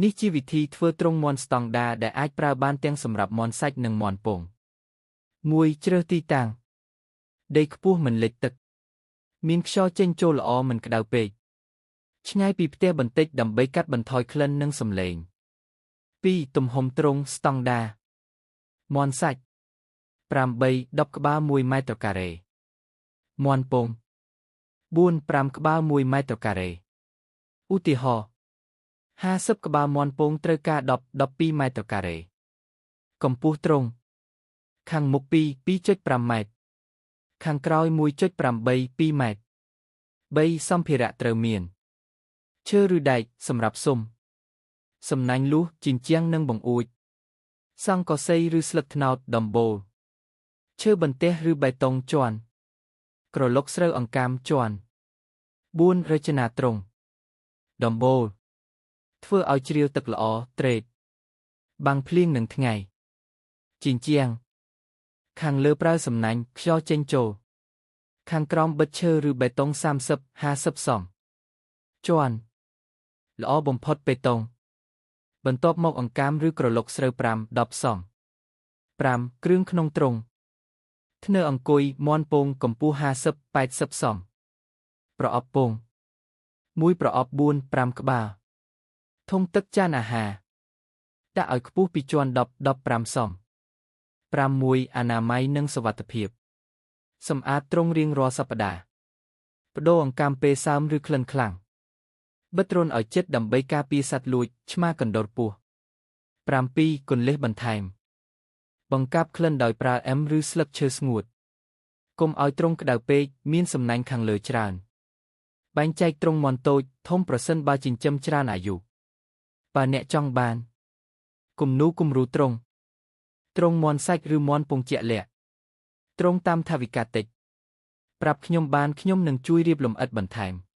នេះជាវិធីធ្វើទ្រុងមាន់ស្តង់ដារដែលអាចប្រើបានទាំងសម្រាប់មាន់សាច់និងមាន់ពង1ជ្រើសទីតាំងដីខ្ពស់មិនលិចទឹកមានខ្យល់ចេញចូលល្អមិនក្តៅពេកឆ្ងាយពីផ្ទះបន្តិចដើម្បីកាត់បន្ថយក្លិននិងសំឡេង2ទំហំទ្រុងស្តង់ដារមាន់សាច់8 10ក្បាល1ម៉ែត្រការ៉េមាន់ពង4 5ក្បាល1ម៉ែត្រការ៉េឧទាហរណ៍50ក្បាលមាន់ពងត្រូវការ10 12ម៉ែត្រការ៉េកម្ពស់ទ្រុងខាងមុខ2 2.5ម៉ែត្រខាងក្រោយ1.8 2ម៉ែត្រ3សម្ភារៈត្រូវមានឈើឬដែកសម្រាប់ស៊ុមសំណាញ់លួសជញ្ជាំងនិងបង្អួចស័ង្កសីឬស្លឹកត្នោតដំបូលឈើបន្ទះឬបេតុងជាន់ក្រឡុកស្រូវអង្កាមជាន់4រចនាទ្រុងដំបូលធ្វើឲ្យជ្រាវទឹកល្អត្រេតបាំងភ្លៀងនឹងថ្ងៃជញ្ជាំងខាងលើប្រើសំណាញ់ខ្យល់ចេញចូលខាងក្រោមបិទឈើឬបេតុង30 50សង់ជាន់ល្អបំផុតបេតុងបន្ទាប់មកអង្កាមឬក្រឡុកស្រូវ5 10សង់5គ្រឿងក្នុងទ្រុងធ្នើអង្គុយមាន់ពងកម្ពស់50 80សង់ប្រអប់ពង1ប្រអប់4 5ក្បាលធុងទឹកចានអាហារដាក់ឲ្យខ្ពស់ពីជាន់10 15សង់6អនាម័យនិងសុវត្ថិភាពសម្អាតទ្រុងរៀងរាល់សប្តាហ៍ប្ដូរអង្កាំពេលសើមឬក្លិនខ្លាំងបិទរន្ធឲ្យជិតដើម្បីការពារសត្វលួចឆ្មាកណ្ដុរពស់7គន្លឹះបន្ថែមបង្កាប់ក្លិនដោយប្រើអែមឬស្លឹកឈើស្ងួតកុំឲ្យទ្រុងក្តៅពេកមានសំណាញ់ខាងលើច្រើនបែងចែកទ្រុងមាន់តូចធំប្រសិនបើចិញ្ចឹមច្រើនអាយុបើអ្នកចង់បានគំនូគំរូទ្រុងទ្រុងមាន់សាច់ឬមាន់ពងជាក់លាក់ទ្រុងតាមថវិកាតិចប្រាប់ខ្ញុំបានខ្ញុំនឹងជួយរៀបលម្អិតបន្ថែម។